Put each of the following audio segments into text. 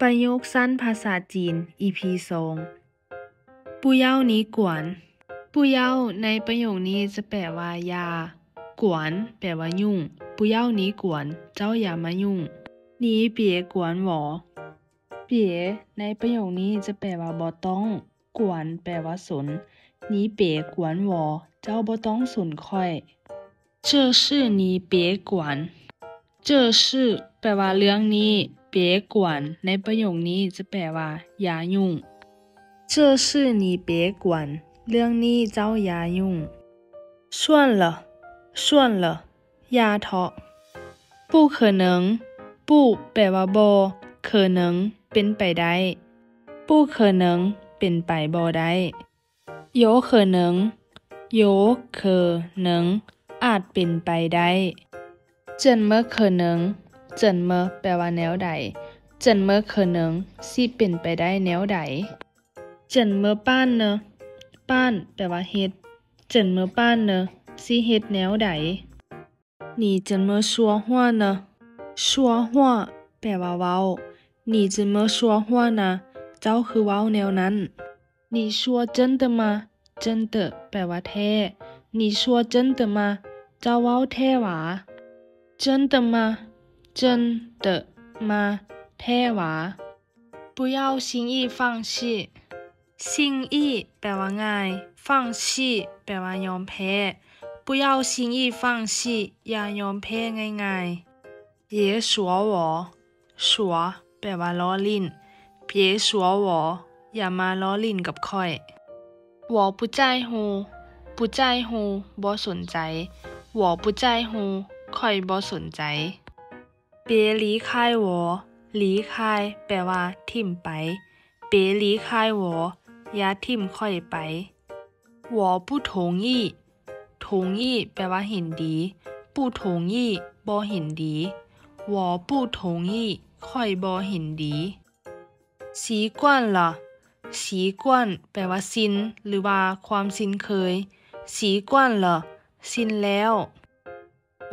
ປະໂຫຍກສັ້ນພາສາຈີນ ອີພີສອງ 不要你管 不要 ໃນປະໂຫຍກນີ້ຈະແປວ່າຢ່າ 管 ແປວ່າຫຍຸ້ງ 不要你管 ເຈົ້າຢ່າມາຫຍຸ້ງ 你别管我 别 ໃນປະໂຫຍກນີ້ຈະແປວ່າບໍ່ຕ້ອງ 管 ແປວ່າສົນ 你别管我 ເຈົ້າບໍ່ຕ້ອງສົນຂ້ອຍ 这事你别管 这事 ແປວ່າເລື່ອງນີ້ 别管 ໃນປະໂຫຍກນີ້ຈະແປວ່າຢ່າຫຍຸ້ງ 这事你别管 ເລື່ອງນີ້ເຈົ້າຢ່າຫຍຸ້ງ 算了 算了 ຢ່າເທາະ 不可能 不 ແປວ່າບໍ່ 可能 ເປັນໄປໄດ້ 不可能 ເປັນໄປບໍ່ໄດ້ 有可能 有可能 ອາດເປັນໄປໄດ້ 怎么可能 怎么 ແປວ່າແນວໃດ 怎么可能 ຊິເປັນໄປໄດ້ແນວໃດ 怎么办呢 办 ແປວ່າເຮັດ 怎么办呢 ຊິເຮັດແນວໃດ 你怎么说话呢 说话 ແປວ່າເວົ້າ 你怎么说话呢 ເຈົ້າຄືເວົ້າແນວນັ້ນ 你说真的吗 真的 ແປວ່າແທ້ 你说真的吗 ເຈົ້າເວົ້າແທ້ຫວາ 真的吗 真的吗 ແທ້ຫວາ 不要轻易放弃 轻易 ແປວ່າງ່າຍ 放弃 ແປວ່າຍອມແພ້ 不要轻易放弃 ຢ່າຍອມແພ້ງ່າຍໆ 别说我 说 ແປວ່າລໍ້ຫຼິ້ນ 别说我 ຢ່າມາລໍ້ຫຼິ້ນກັບຂ້ອຍ 我不在乎 不在乎 ບໍ່ສົນໃຈ 我不在乎 ຂ້ອຍບໍ່ສົນໃຈ 别离开我 离开 ແປວ່າຖິ້ມໄປ 别离开我 ຢ່າຖິ້ມຂ້ອຍໄປ 我不同意 同意 ແປວ່າເຫັນດີ 不同意 ບໍ່ເຫັນດີ 我不同意 ຂ້ອຍບໍ່ເຫັນດີ 习惯了 习惯 ແປວ່າຊິນ ຫຼືວ່າຄວາມຊິນເຄີຍ 习惯了 ຊິນແລ້ວ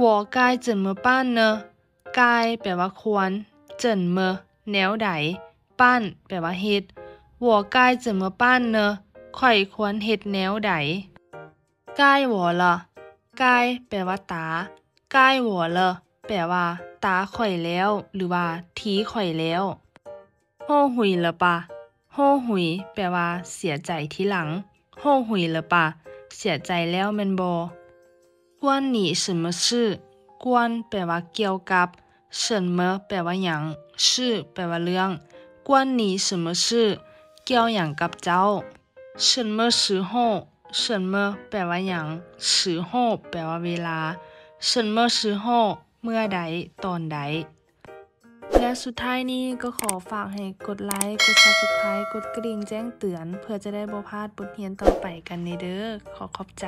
我该怎么办呢 该 ແປວ່າຄວນ 怎么 ແນວໃດ 办 ແປວ່າເຮັດ 我该怎么办呢 ຂ້ອຍຄວນເຮັດແນວໃດ 该我了 该 ແປວ່າຕາ 该我了 ແປວ່າຕາຂ້ອຍແລ້ວ ຫຼືວ່າທີຂ້ອຍແລ້ວ 后悔了吧 后悔 ແປວ່າເສຍໃຈທີຫຼັງ 后悔了吧 ເສຍໃຈແລ້ວແມ່ນບໍ່ 关你什么事 关 ແປວ່າກ່ຽວກັບ 什么 ແປວ່າຫຍັງ 事 ແປວ່າເລື່ອງ 关你什么事 ກ່ຽວຫຍັງກັບເຈົ້າ 什么时候 什么 ແປວ່າຫຍັງ 时候 ແປວ່າເວລາ 什么时候 ເມື່ອໃດ ຕອນໃດ ແລະ ສຸດທ້າຍນີ້ກໍຂໍຝາກໃຫ້ກົດໄລ, ກົດ Subscribe, ກົດກະດິ່ງແຈ້ງເຕືອນ ເພື່ອຈະໄດ້ບໍ່ພາດບົດຮຽນຕໍ່ໄປກັນແດ່ເດີ້. ຂໍຂອບໃຈ.